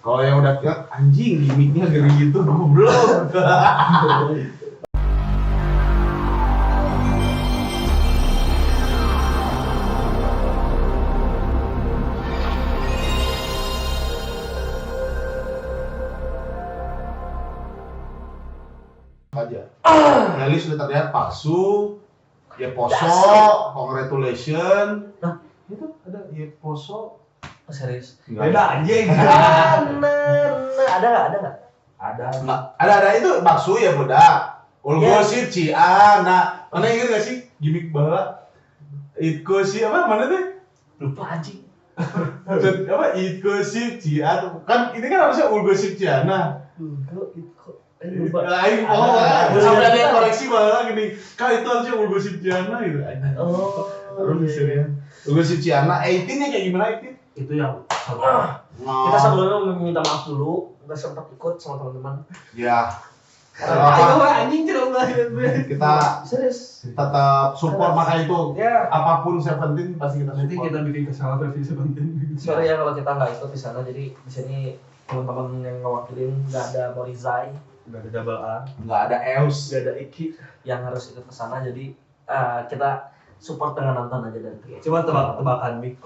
Kalau yang udah kayak anjing gimmicknya geri gitu goblok. Aja. Nelly sudah terlihat palsu. Ya poso, congratulations. Nah, itu ada ya poso. Oh, serius. Beda anjing. Ada nggak? Ada nggak? Ada. Ada itu bakso ya budak. Ulgosip Ciana. Mana inget gak sih gimmick bala? Itko sih apa mana tuh? Lupa anjing. Apa Itko sih Ciana? Kan ini kan harusnya Ulgosip Ciana. Ulgo Itko. Lupa. Aing oh, sampai ada yang koreksi malah gini. Kak itu harusnya Ulgosip Ciana gitu. Oh. Terus ya. Ulgosip Ciana, 18-nya kayak gimana 18? Itu yang kita sebelumnya meminta maaf dulu, nggak sempat ikut sama teman-teman. Ya. Ayo anjing kita serius tetap support maka itu ya. Apapun Seventeen pasti kita support. Nanti kita bikin kesalahan versi Seventeen. Sorry ya kalau kita nggak ikut di sana, jadi di sini teman-teman yang ngewakilin nggak ada Morizai, nggak ada Double A, nggak ada Eus, nggak ada Iki yang harus ikut ke sana, jadi kita support dengan nonton aja dari dia. Coba tebak-tebakan Mik.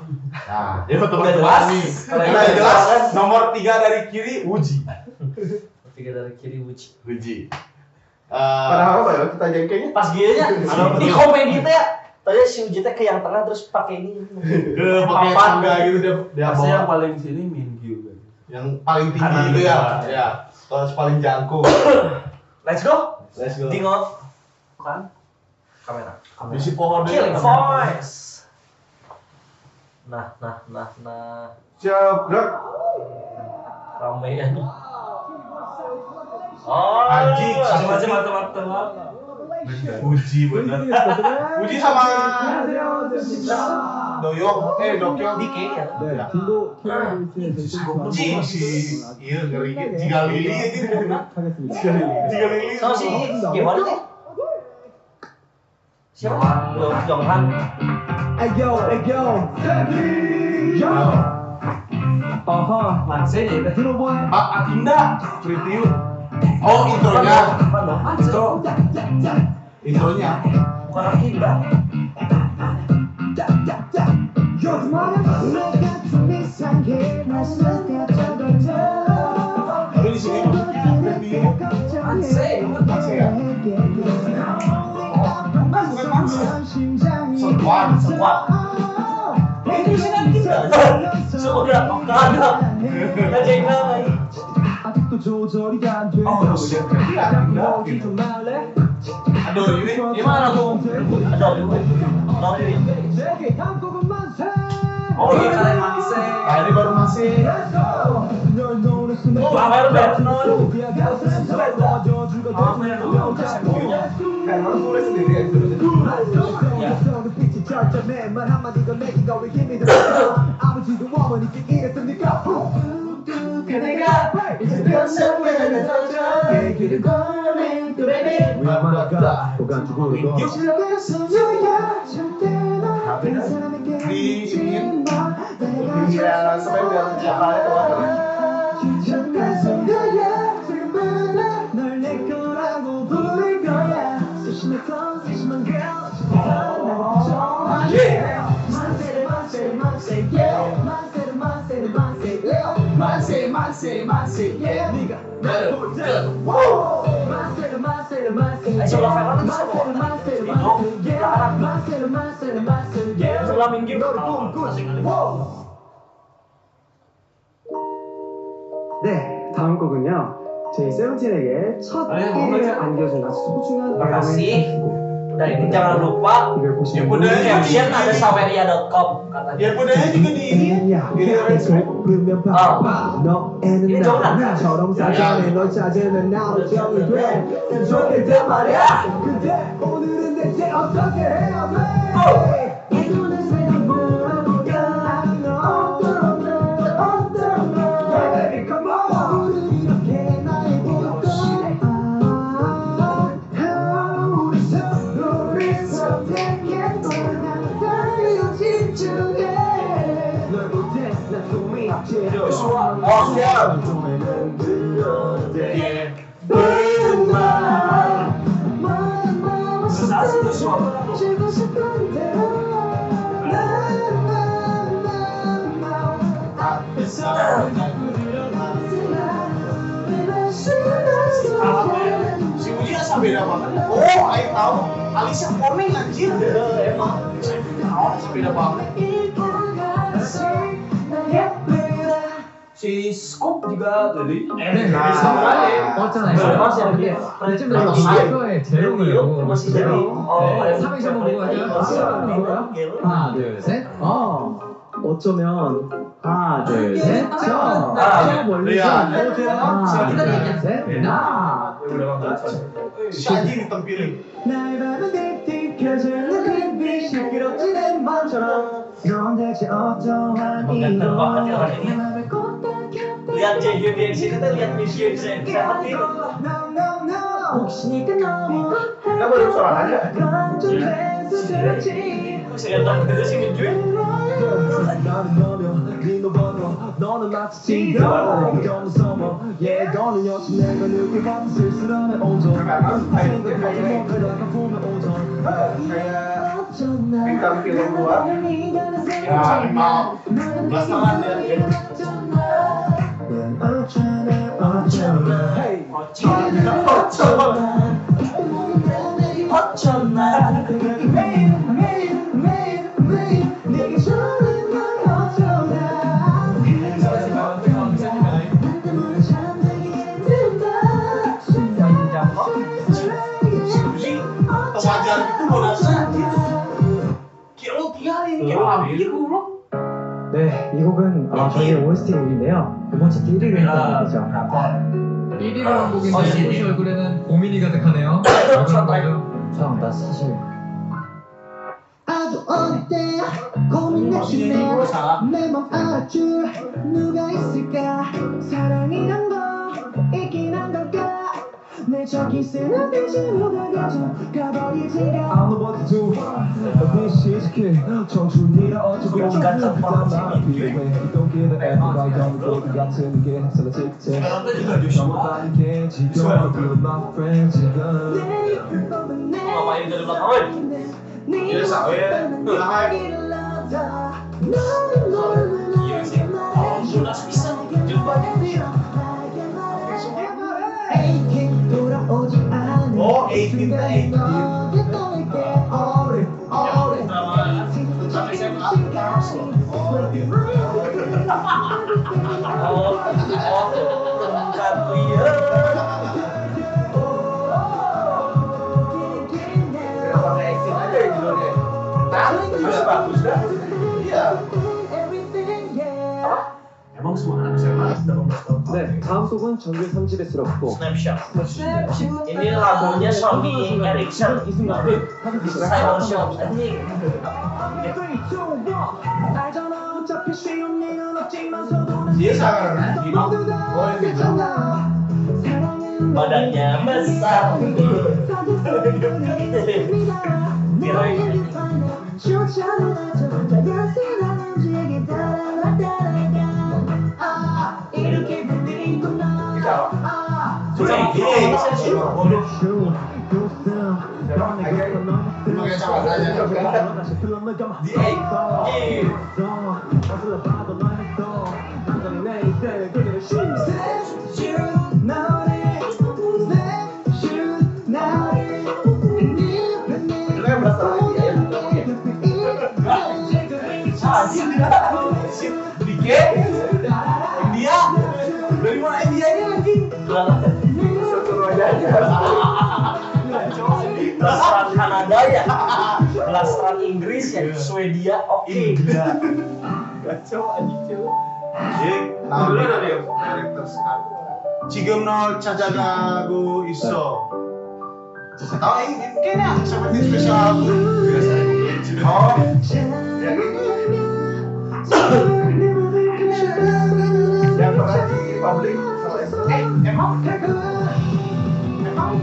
Nah, ya tebak-tebakan nih. Kalau jelas nomor 3 dari kiri Uji. 3 dari kiri Uji. Uji. Padahal apa ya kita jengkengnya? Pas gilanya di komedi teh ya. Tadi si Uji teh ke yang tengah terus pakai ini. Ke pakai tangga gitu dia. Pasti yang paling sini Mingyu kan. Yang paling tinggi itu ya. Ya. Terus paling jangkung. Let's go. Let's go. Dingo. Kan? Kamera. Bisi pohon Killing voice. Nah. Siap, gerak. Rame ya. Oh, anjing, macam-macam. Uji bener. Uji sama Doyong, Dokyong Dike ya. Uji si iya ngeri jika lili itu. Jika lili. Sama si gimana sih? Siapa? Jonghan. Ayo, ayo, yo. Oh, Manse ya itu. Pak Akinda, review. Oh, intronya. Intro. Intronya. Bukan Akinda. Tapi di sini maksudnya review. Manse. Manse ya. Bukan Manse. Sekuat. Itu sih Akinda. Sudah, ada. Ada lagi. Oh, aduh, ini gimana tuh? Aduh, oh, iya, kalian Manse. Nah, ini baru masih. Oh, baru Vernon. Vernon tulis sendiri ya. Ya. Di ini ya sampai biar vokalnya keluar. Sebelah Vernon itu siapa? Itu, sebelah Minggu. 네, 다음 곡은요. 저희 세븐틴에게 첫 1위를 안겨준 아주 소중한 Makasih. Udah ini jangan lupa 이걸 Ya udah caption ada saweria.com katanya. Ya budaya juga di ini. Ini Ini Johan. Joshua. Susah sih Joshua. Si Uji asa beda banget. Oh, aing tahu. Alisnya kuning anjir. Emang. Tahu beda banget. Si Scoop juga tadi. 맞잖아요. 근데 요즘 이거의 제목을 masih jadi. 삼행시 한번 보고 갈까요? 하나, 둘, 셋. 어쩌면 하나, 둘, 셋. 저 멀리서 하나, 둘, 셋. 나. Si anjing ditempiling. 날 밤은 들켜주는 눈빛 시끄럽지 내 맘처럼 넌 대체 어떠한 Ganteng banget ya orang ini. 내 맘을 꼭 닦였다 Lihat Jaehyun di sini tuh lihat Michelle Seventeen. No no no 혹시니까 너무 Kita baru seorang aja. 걱정돼서 그렇지 Kok seganteng itu sih Minjun? 나는 너면 니도 번호 너는 마치 지도 무서워 yeah 너는 역시 내가 느낀 같은 쓸쓸함의 온전 생각하지 못하다가 보면 오전 Kayak bintang film luar. Ya, emang belasangan ya. Hey. 어쩌나 매일 매일 매일 매일 내게 좋은 날 어쩌나 난 때문에 잠들기 힘들다 Si Uji wajar gitu bonusnya anjir. Kayak lu tinggal ini kayak hampir goblok. 네, 이 곡은 저희 OST 곡인데요. 이번 차트 1위를 했던 곡이죠. 1위를 한 곡인데 호시 얼굴에는 고민이 가득하네요. 왜 그런 거죠? 형, 나 사실 아주 어릴 때 고민했지 내맘 알아줄 누가 있을까 사랑이란 거 있긴 한 걸까 내 저기 쓰는 대신 누가 가져가버리지가 I know what to do This is key 청춘이라 어쩌고 ganteng banget sih Minjun. Sekarang tuh juga Joshua. Ngapain dari belakang, woi? Iya, sawe. Iya sih. Oh, Jonas bisa Minjun banyak nih. Oh, 18 18. Tentang SMA langsung. Oh, gitu. Oh, oh, Kenapa pakai acting aja ya judulnya? Masih bagus dah. Iya. Emang semua anak SMA 18 tahun. 네, 다음 곡은 정규 3집에 수록곡 Snapshot. Ini lagunya Sony Ericsson. 이 순간 Simon Shop anjing. Dia sangat Oh, ini Badannya besar. Kirain Bodoh. Pakai sama aja. Di Itu kan berasal dari dia ya. Dike, India, dari mana India ini anjing? Suruh aja aja. Blasteran Kanada ya, blasteran Inggris ya, Swedia oke. Kacau anjing cewek. Jadi, nah, karakter sekali. 지금 널 찾아가고 있어. Tahu ini kayaknya seperti spesial album. Oh, yang ini yang pernah di publik sama itu. Emang emang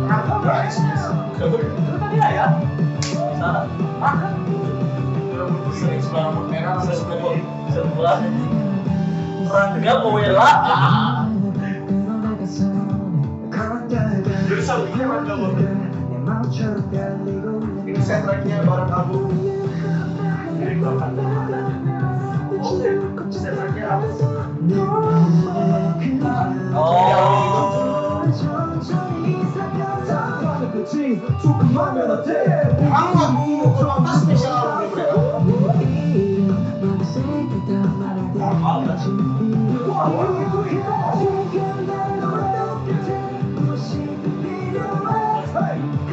Rangga nggak ada spesial? Itu tadi ya? Salah. Rangga. Sering sebelah rambut merah sama sebelah Sebelah. Rangga Mowela. Jadi sampingnya Rangga Mowela. Ini soundtracknya bareng album. Soundtracknya apa? Oh. Emang lagu ulang tahun spesial albumnya mereka?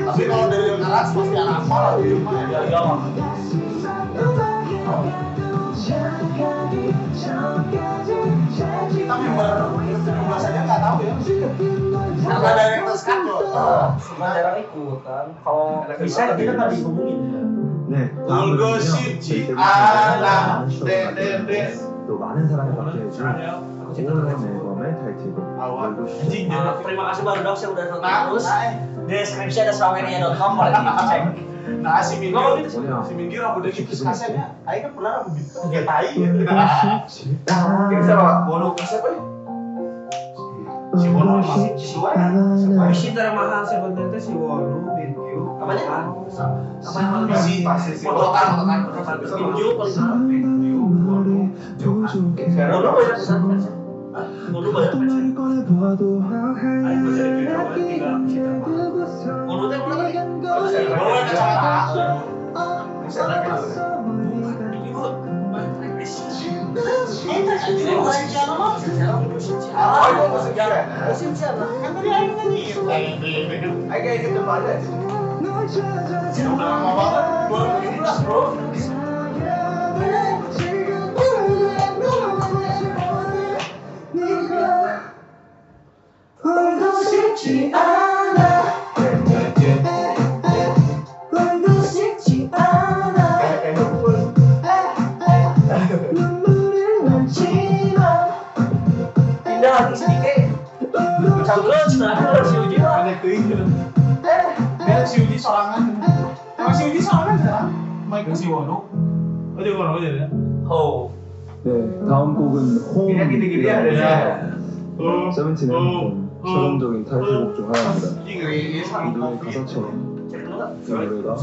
Tapi kalau dari Karas pasti anak apa lah di rumah ya. Kita member 17 aja nggak tahu ya. Karena director's cut loh. Cuma jarang ikut kan. Kalau bisa kita nggak dihubungin. 네, 울고 싶지 않아. 네. 또 많은 사랑을 받게 해준 오늘 앨범의 타이틀곡 울고 싶지 Terima kasih Bang Dok, saya udah nonton terus. Deskripsi ada sawenia.com boleh dicek. Nah, si Minggu rambutnya gitu kasetnya. Aing kan pernah rambut gitu kayak tai. Ini siapa? Bono siapa ya? Si Bono masih sesuai. Si termahal sebenarnya si Wonu, Minggu. Apanya? Si potokan. Minggu paling mahal. Minggu, Wonu, Johan. Wonu banyak fansnya. Wonu banyak fansnya. Aing masih ada video tinggal si termahal. Wonu teh mana tadi? Bono yang kacamata. Ini gua banyak Oh, itu musik ya? Musim siapa? Kan tadi aing nyanyi. Aing kayak gitu aja. Udah lama banget, 2017 bro. 울고 싶지 않아. 울고 싶지 않아. 눈물을 넘치마. Pindah lagi sedikit. Canggung, nah, si Uji lah. Banyak teuing gitu. Kan si Uji sorangan. Emang si Uji sorangan sekarang? Mike Si Wonu. Oh, dia Wono aja ya. Oh. 네, 다음 곡은 Ini gini-gini ada 홈 ya. 세븐틴의 홈 서정적인 타이틀곡 중 하나입니다. Anjing ngeri 이 sama 노래 kopi. 가사처럼 Cek dulu nggak? 이 노래가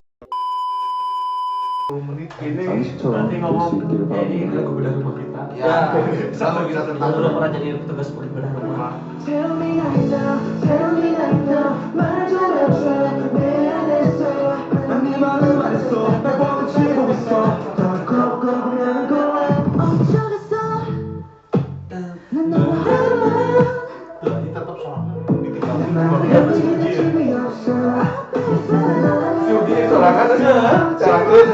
10 menit. Ini 안식처럼 Nanti 될 ngomong 수 있기를 ini 바랍니다. lagu bedah rumah kita. Ya, selalu kita tentang Dulu pernah jadi petugas bedah rumah. Tell me right now, tell me right now. 말 좀 해줘, 내 안에서. 난 네 말을 말했어 날 보는 치고 있어 더 겁겁한 거야 멈춰갔어. 난 너와 하루만. Tuh, ini tetap sorangan ditinggalin baru si Uji ya. 재미없어. Si Uji yang sorangan aja. Carakeun.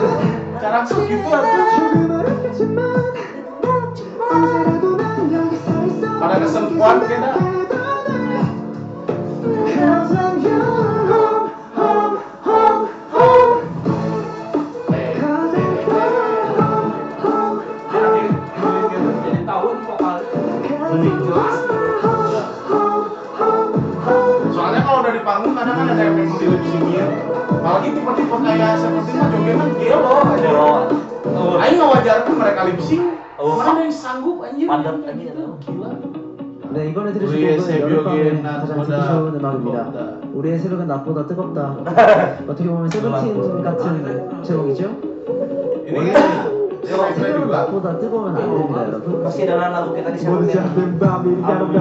Cara tuh gitu atuh. 조금 어렵겠지만 언제라도 난 여기 서 있어. Pada kesempuan kita. Cause I'm your home, home, home, home. Cause I'm your home, home, home, home. Jadi tahu vokal. Cause I'm your home, home, home, home. Soalnya kalau udah di panggung kadang kan ada efek di lip sync-nya. Apalagi tipe-tipe kayak seperti mah joget mah gelo aja. Aing ngewajarkan mereka lip sync. Oh. Mana ada yang sanggup anjir. Padat anjir. Gitu. Gila. 네, 이번에 들으실 우리의 곡은 새벽엔 여름밤에 가장 듣기 낮보다 좋은 음악입니다. 뜨겁다. 우리의 새벽은 낮보다 뜨겁다. 어떻게 보면 세븐틴 같은 제목이죠? Ini kan soundtrack 새벽은 juga. 낮보다 뜨거우면 안 됩니다, 여러분. Pasti ada lagu kita di 모두 Seventeen. 잠든 밤 이리 다른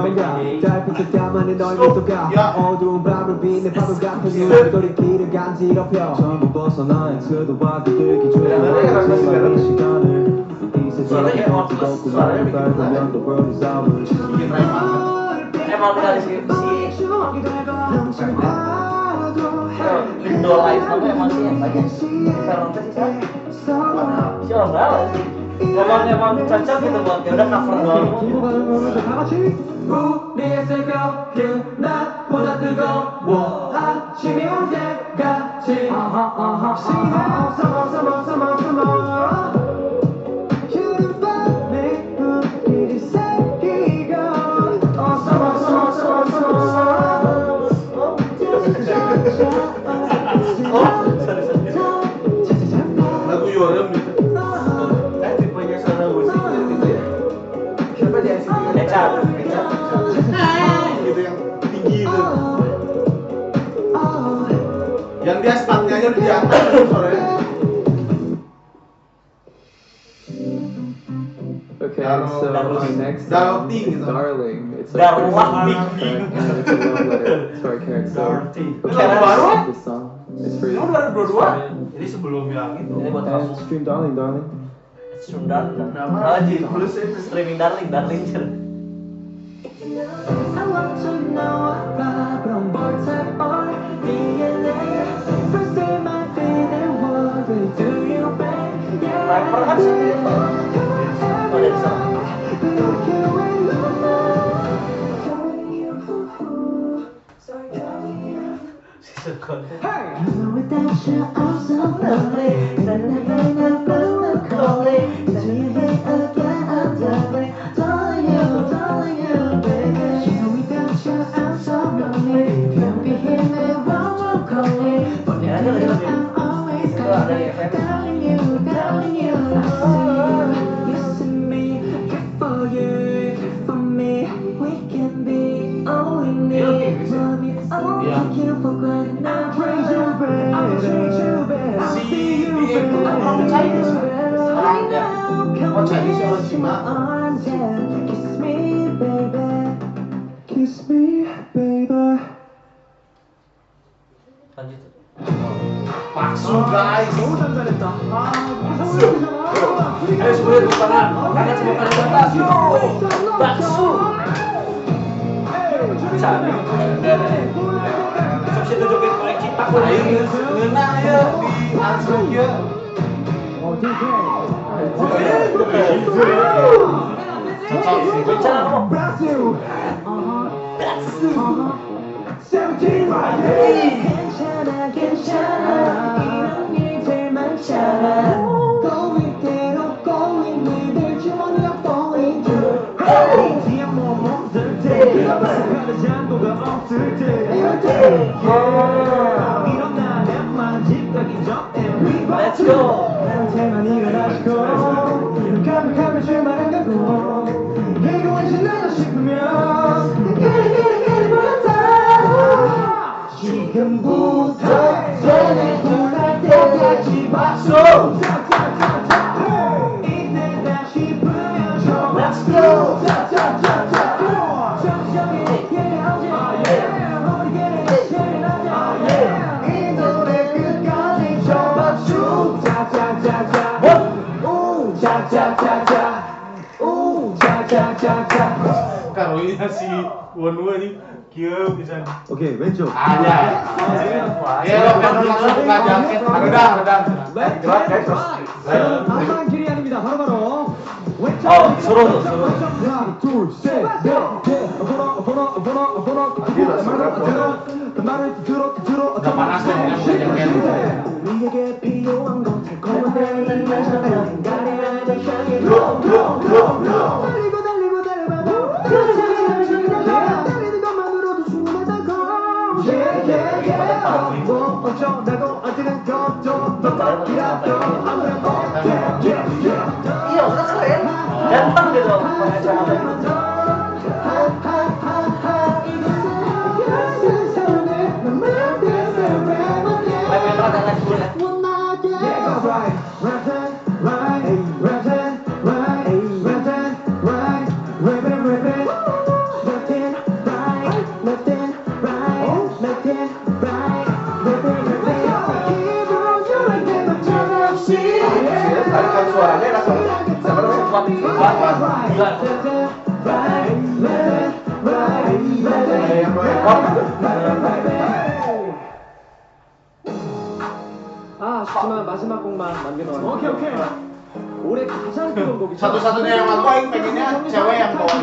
달빛에 까만한 너의 미소가 야. 어두운 밤을 빛내 파도 같은 눈꼬리 길을 간지럽혀 전부 벗어나 수도 들기 Suaranya 시간을 Suaranya emang suaranya bikin Bikin rhyme banget. Emang dari si Indo Live apa emang sih yang banyak. Vernon sih siapa? Si orang sih. Emang cocok gitu buat ya udah cover doang. 우리의 새벽은 낮보다 뜨거워 아침이 올 때까지 여름밤에 우리를 새기고 Summer, summer, summer, summer. Lagu Yorem gitu. Eh tipenya suara musik gitu ya. Siapa di NCT? Aing di atas suaranya. Okay, so our next song is Darling. It's like it's a love letter to our character. Ini lagu baru? This song is for you. Ini 2022? Jadi sebelum yang itu. Ini buat kamu. Stream Darling, darling. Stream Darling. Nama lagi streaming Darling, Darling. I want to know about type or DNA. First day my feeling what do you babe? Rapper kan sih. Oh, dari sana. Hey! Without you, I'm so lonely. Darling you, darling you, baby. Without you, I'm so lonely. Don't be here, man, won't call me. But I'm always darling you, darling you. I see you, you see me. Care for you, care for me. We can be all we need. Love you, all we can for granted. I praise you, baby. I treat you better. I see you, baby. Orang Chinese. Orang Chinese orang Cina. Kiss me, baby. Kiss me, baby. Lanjut. Bakso guys. Bakso. Ayo semuanya tepuk tangan. Tangan semua tangan ke atas. Bakso. Bisa. Sok situ joget koleksi takut. Ayo ngeunah ya di langsung ya. Cocok sih. Bicara apa? Bakso. 괜찮아 괜찮아 이런 일들 많잖아 고민대로 고민이들 주머니가 falling through 몸없을 때 잔고가 없을 때 이럴 때 일어나 내만 집 가기 전에 Let's go. 나한테만 네가 다시고 가볍게 줄만 안 가고 이거 완전 나다 싶으면 그래 그래 지금부터 손을 불날 때까지 박수 이때다 싶으면 저 Let's go. 이 노래 끝까지 저 박수 자자자자 우 자자자자 우 자자자자 Karunya si Wonwoo ini kieu pisan. 오케이 왼쪽 Ada. Ya lo kan langsung buka jaket. Redam, redam. 다음은 길이 아닙니다. 바로바로 왼쪽. suruh tuh, suruh. 하나, 둘, 셋, 넷, 번호, 번호, 번호, 번호. 말을 들어, 들어, Udah panas deh yang pakai jaket. 우리에게 필요한 건 달콤한 달리고 달리고 달려봐도 달리는 것만으로도 충분하다고 뭐 어쩌라고 안 뜨는 것도 너밖이라도 아무나 못해. Iya, maksudnya keren. Ganteng gitu. Pakai kacamata. Lemetra dan Les Bull ya. Yeah, right, right, right, right, right, right, right, right, right, left and right, left and right, left and right, right, right, right. Tarikan suaranya enak banget. Siapa namanya? Gila. Yang rekor. 아, 아쉽지만 마지막 곡만 남겨놓았네요. 오케이 오케이. 올해 가장 뜨거운 곡이죠. Satu-satunya yang aku aing pengennya cewek yang bawain.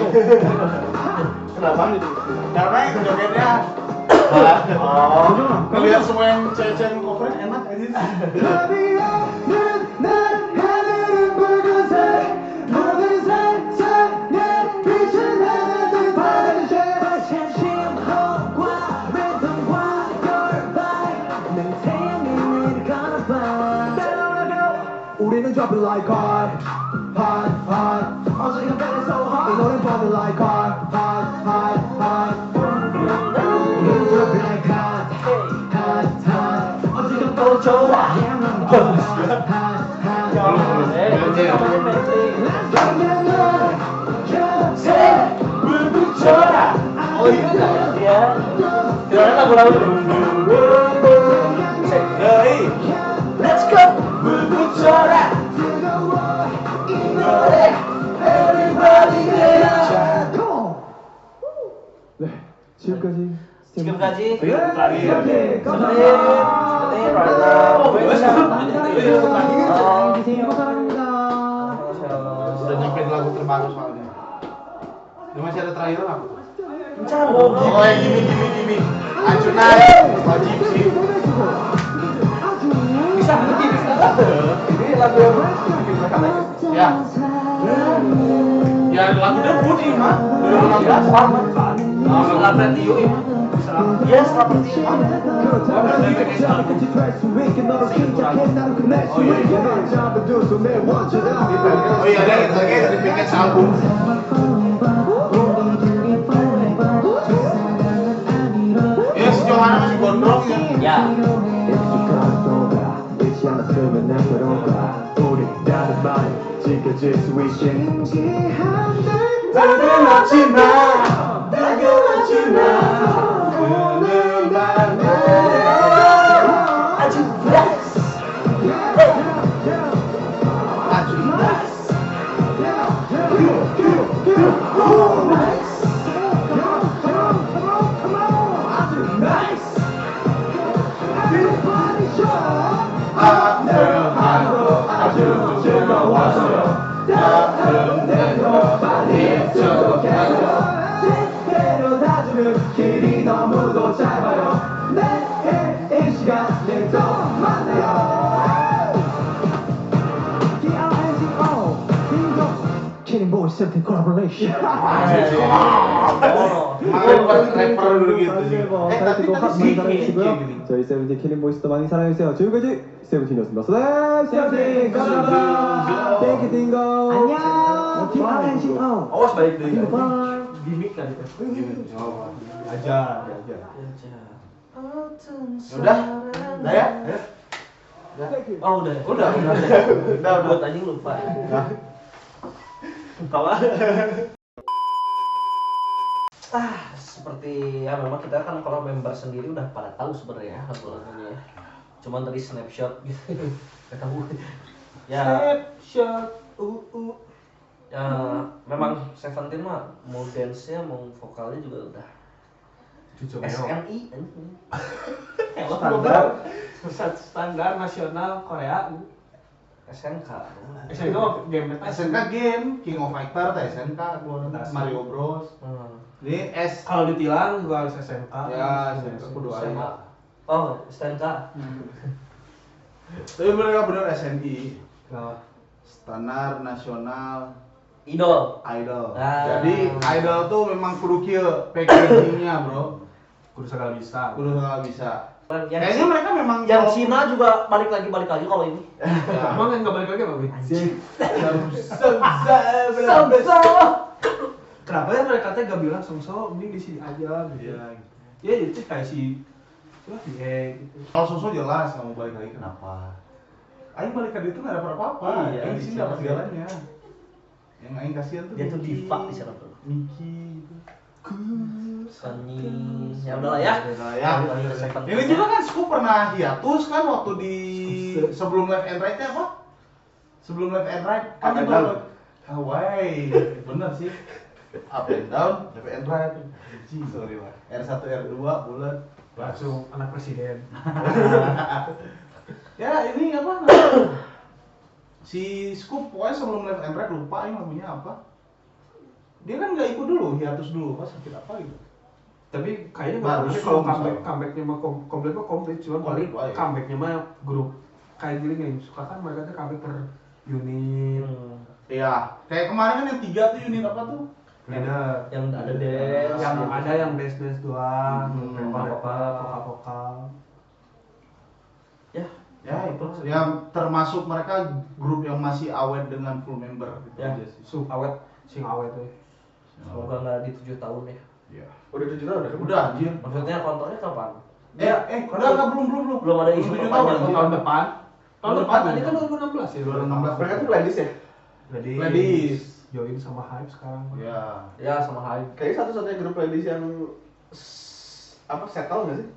Kenapa? Karena yang jogetnya Oh. ngeliat semua yang cewek-cewek yang coverin enak aja sih. 우리는 drop it like hot, hot, hot. 어제가 better so hot. 이 노래 burn it like hot, hot, hot, hot. 우리는 drop it like hot, hot, hot. 어제가 또 좋아. Oh iya. Iya. Gimana lagu-lagu? Hey. Let's go. Everybody get up. 네, 지금까지 지금까지 네, 감사합니다. Sudah nyampe lagu terbaru soalnya. Ini masih ada terakhir aku. Oh, yang gini. Acunan wajib sih. Bisa berhenti bisa. Ini lagu yang bikin mereka naik. Ya. Ya lagu debut ini mah. 2016. Setelah Platinum ini. Ya, setelah Platinum. Oh iya, ada lagi dari package album. Ya, si Johanna masih gondrong ya. Ya. 저희 세븐틴 킬링 보이스도 많이 사랑해주세요. 지금까지 세븐틴이었습니다. 세븐틴 감사합니다. Thank you 딩고. 안녕. T-I-N-G-O. Awas balik dari gimmick tadi. Aja. Udah? Udah ya? Oh udah. Udah. Buat anjing lupa. Ah, seperti ya memang kita kan kalau member sendiri udah pada tahu sebenarnya lagu-lagunya ya. Cuman tadi snapshot gitu. Gak tahu. Ya. Snapshot. Ya, memang Seventeen mah mau dance-nya mau vokalnya juga udah. SNI. Standar nasional Korea. SNK. SNK game SNK game King of Fighter, SNK, Mario Bros. Ini S. Kalau ditilang juga harus SNK. Ya, SNK kudu aya. Oh, SNK. Tapi mereka bener SNI. Standar Nasional Idol. Idol. Jadi idol tuh memang kudu kieu packagingnya, bro. Kudu segala bisa. Kudu segala bisa. Kayaknya mereka memang yang Cina juga balik lagi kalau ini. Ya. Emang yang nggak balik lagi apa, Bi? Kenapa ya mereka teh gak bilang songso mending di sini aja gitu. Ya, gitu. Ya itu kayak si coba gitu. Kalau songso jelas nggak mau balik lagi kenapa? Aing balik ke dia tuh nggak dapat apa-apa. Iya, Aing di sini dapat segalanya. Yang aing kasihan tuh dia tuh diva di sana tuh. Miki gitu. Sunny, ya udahlah ya. Ini juga kan Scoop pernah hiatus kan waktu di sebelum Left and Right-nya apa? Sebelum Left and Right kan itu Hawaii, bener sih. Up and down, left and right. Sorry lah. R1 R2 bulat langsung anak presiden. Ya ini apa? Si Scoop pokoknya sebelum Left and Right lupa ini lagunya apa. Dia kan nggak ikut dulu, hiatus dulu, pas sakit apa gitu. Tapi kayaknya nggak kalau comebacknya mah komplit mah komplit, cuman paling comebacknya mah grup kayak gini nih, suka kan mereka tuh comeback per unit. Iya, kayak kemarin kan yang 3 tuh unit apa tuh? Beda. Yang ada dance, yang ada yang dance dance doang, vokal. Ya, ya itu. Yang termasuk mereka grup yang masih awet dengan full member gitu ya. Aja sih. Awet, sing awet tuh. Semoga nggak di 7 tahun ya. Iya. Udah 7 tahun udah. Udah anjir. Maksudnya kontraknya kapan? Ya, udah enggak belum. Belum ada isu perpanjangan tahun depan. Tahun depan ini kan 2016 ya. 2016. Mereka tuh ladies ya? Ladies. Ladies. Join sama Hype sekarang. Ya. Ya sama Hype. Kayaknya satu-satunya grup ladies yang apa settle nggak sih?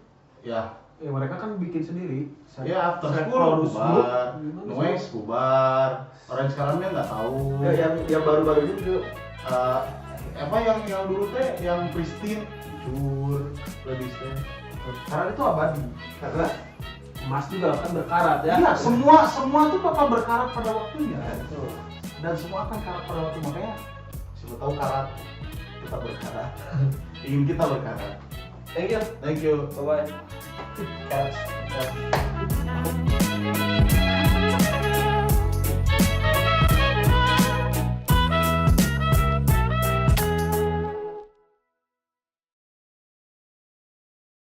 Ya. Ya mereka kan bikin sendiri. Ya, After Self School produce group. bubar, Gimana sih? Noise bubar, Orange Caramel nggak tahu. Ya, yang baru-baru ini juga. Apa yang dulu teh yang Pristine, Cur, Ladies teh. Karena itu abadi. Karena Emas juga kan berkarat ya. Iya, semua tuh bakal berkarat pada waktunya. Dan semua akan karat pada waktu, makanya siapa tahu karat kita berkarat. Ingin kita berkarat. Thank you. Thank you. Bye bye. Carrots.